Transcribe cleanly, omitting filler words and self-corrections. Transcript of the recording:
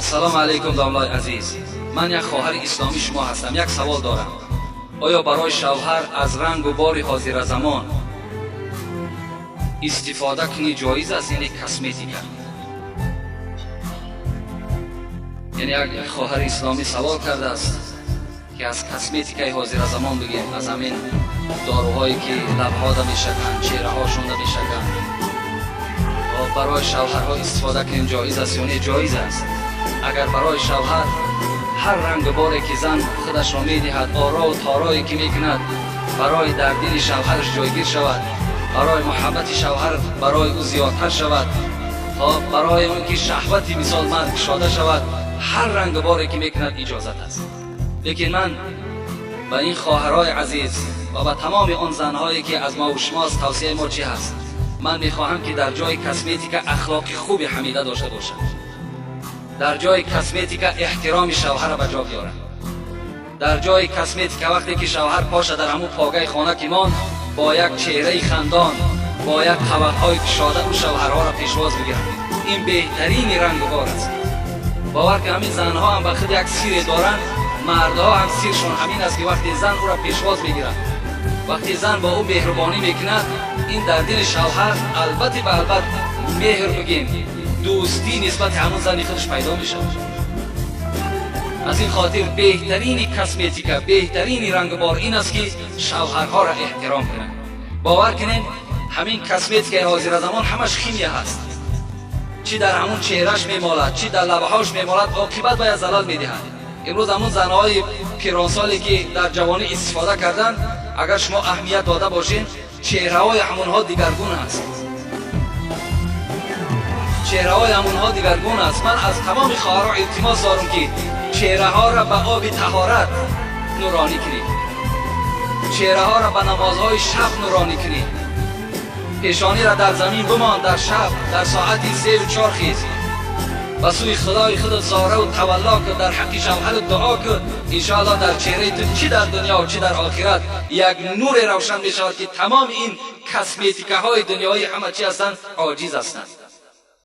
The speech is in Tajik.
Ассалому алайкум, домлаи азиз. Ман як хоҳари исломии шумо ҳастам. Як савол дорам. Оё барои шавҳар аз рангу бори ҳозиразамон истифода кунӣ ҷоиз аст, яъне косметика? Яъне як хоҳари исломӣ савол кардааст, ки аз косметикаи ҳозиразамон бигем, аз ҳамин доруҳое ки лабҳода мешаканд, чеҳраҳошонда мешаканд, барои шавҳарҳо истифода кунем ҷоиз аст ё не? Ҷоиз аст. Агар барои шавҳар ҳар рангу боре ки зан худашро медиҳад, орову торое ки мекунад, барои дар дили шавҳараш ҷойгир шавад, барои муҳаббати шавҳар барои ӯ зиёдтар шавад, то барои он ки шаҳвати мисол мард кушода шавад, ҳар рангу боре ки мекунад иҷозат аст. Лекин ман ба ин хоҳарои азиз ва ба тамоми он занҳое ки аз мову шумост, тавсияи мо чӣ ҳаст? Ман мехоҳам, ки дар ҷои косметика ахлоқи хуби ҳамида дошта бошад, дар ҷои косметика эҳтироми шавҳарро ба ҷо биёрад, дар ҷои косметика вақте ки шавҳар поша дар ҳамун погаи хона ки монд, бо як чеҳраи хандон, бо як қабатҳои кушода ӯ шавҳарҳоро пешвоз бигирад. Ин беҳтарини рангу бор аст. Бовар ки ҳамин занҳо ҳам ба худ як сире доранд, мардҳо ҳам сиршон ҳамин аст, ки вақте зан ӯро пешвоз мегирад, вақте зан бо ӯ меҳрубонӣ мекунад, ин дар дили шавҳар албатти ба албат меҳр бигем, дӯстӣ нисбати ҳамон зани худаш пайдо мешавад. Аз ин хотир беҳтарини косметика, беҳтарини рангубор ин аст, ки шавҳарҳоро эҳтиром кунанд. Бовар кунед, ҳамин косметикаи ҳозиразамон ҳамаш химия ҳаст. Чӣ дар ҳамон чеҳраш мемолад, чӣ дар лабҳош мемолад, оқибат бояд залал медиҳад. Имрӯз ҳамон занҳои пиронсоле ки дар ҷавонӣ истифода карданд, агар шумо аҳамият дода бошед, чеҳраҳои ҳамонҳо дигаргун аст, чеҳраҳои ҳамонҳо дигаргун аст. Ман аз тамоми хоҳарҳо илтимос дорам, ки чеҳраҳоро ба оби таҳорат нуронӣ кунед, чеҳраҳоро ба намозҳои шаб нуронӣ кунед. Пешониро дар замин бимон дар шаб, дар соати 3 ва 4 хез, ба сӯи худои худ зораву тавалло кун, дар ҳаққи шавҳарат дуо кун. Иншоаллоҳ, дар чеҳраи ту чӣ дар дунё, чӣ дар охират як нуре равшан мешавад, ки тамоми ин косметикаҳои дунёӣ ҳама чӣ ҳастанд? Оҷиз ҳастанд.